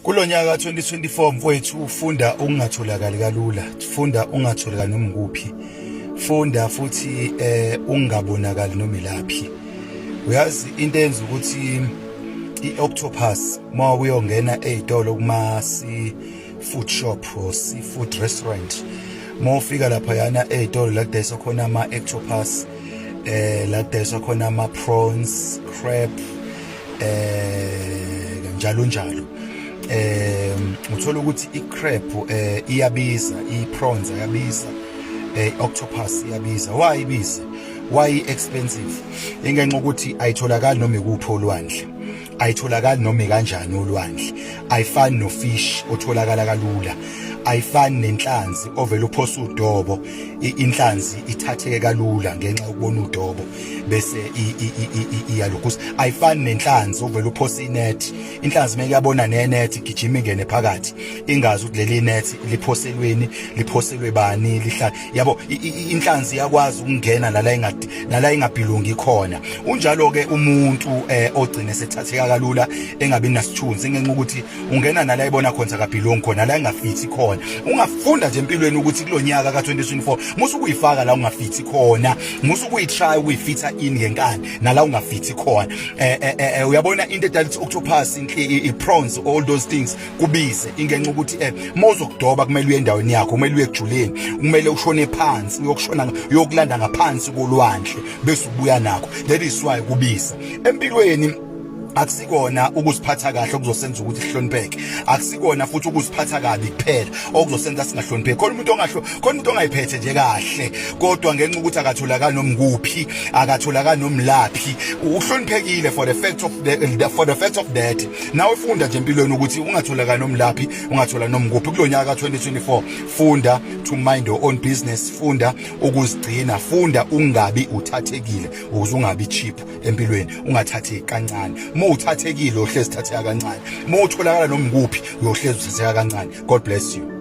Kulo nyaka ka-2024 mfowethu, funda ukungatholakali kalula, funda ungatholakali noma ukuphi, funda futhi ungabonakali noma ilaphi. Uyazi into eyenza ukuthi i-octopus uma uyongena ey'tolo kuma-seafood shop or seafood restaurant, uma ufika laphayana ey'tolo la kudayiswa khona ama-octopus, la kudayiswa khona ama-prawns, crab, njalo njalo, uthola ukuthi i-crab iyabiza, i-prawns iyabiza, octopus iyabiza. Why ibiza? Why expensive? Ingenxa ukuthi ayitholakali noma ikuphi olwandle, ayitholakali noma kanjani olwandle. Ayifani no-fish otholakala kalula, ayifani nenhlanzi ovela uphosa udobo, inhlanzi ithatheke kalula ngenxa yokubona udobo bese iyalokhuza. Ayifani nenhlanzi ovela uphosa inet, inhlanzi meke yabona nenet igijima ingene phakathi, ingazi ukuthi leli net liphoselweni, liphoselwe bani, lihlala yabo. Inhlanzi iyakwazi ukungena nala ingadi nala ingabhilungi khona. Unjalo ke umuntu ogcine sethatheka kalula engabi nasithunzi ngenxa ukuthi ungena nala ibona khona akabhilongi khona, la engafithi khona. Ungafunda nje empilweni ukuthi kulonyaka ka2024 musu kuyifaka la ungafithi khona, musu kuyitry ukuyifitha in ngenkani nala ungafithi khona. Uyabona into edala ukuthi octopus, i-prawns, all those things kubize, ingenxa ukuthi mawuzokudoba kumele uye endaweni yakho, kumele uye ekujuleni, kumele ushone phansi, uyokushona uyokulanda ngaphansi kolwandle bese ubuya nakho. That is why kubiza. Empilweni akusikona ukuziphatha kahle okuzosenza ukuthi sihlonipheke, akusikona futhi ukuziphatha kabi kuphela okuzosenza singahlonipheki. Khona umuntu ongahlo, khona umuntu ongayiphethe nje kahle, kodwa ngenxa ukuthi akatholakali noma kuphi, akatholakali nomlaphi, uhloniphekile for the fact of that. Nawe funda nje empilweni ukuthi ungatholakali nomlaphi, ungathola noma kuphi. Kulonyaka ka2024 funda to mind your own business, funda ukuzigcina, funda ungabi uthathekile ukuze ungabi cheap empilweni, ungathatheki kancane. Uma uthathekile uyohlezi uthatheka kancane, uma utholakala noma kuphi uyohlezi uthatheka kancane. God bless you.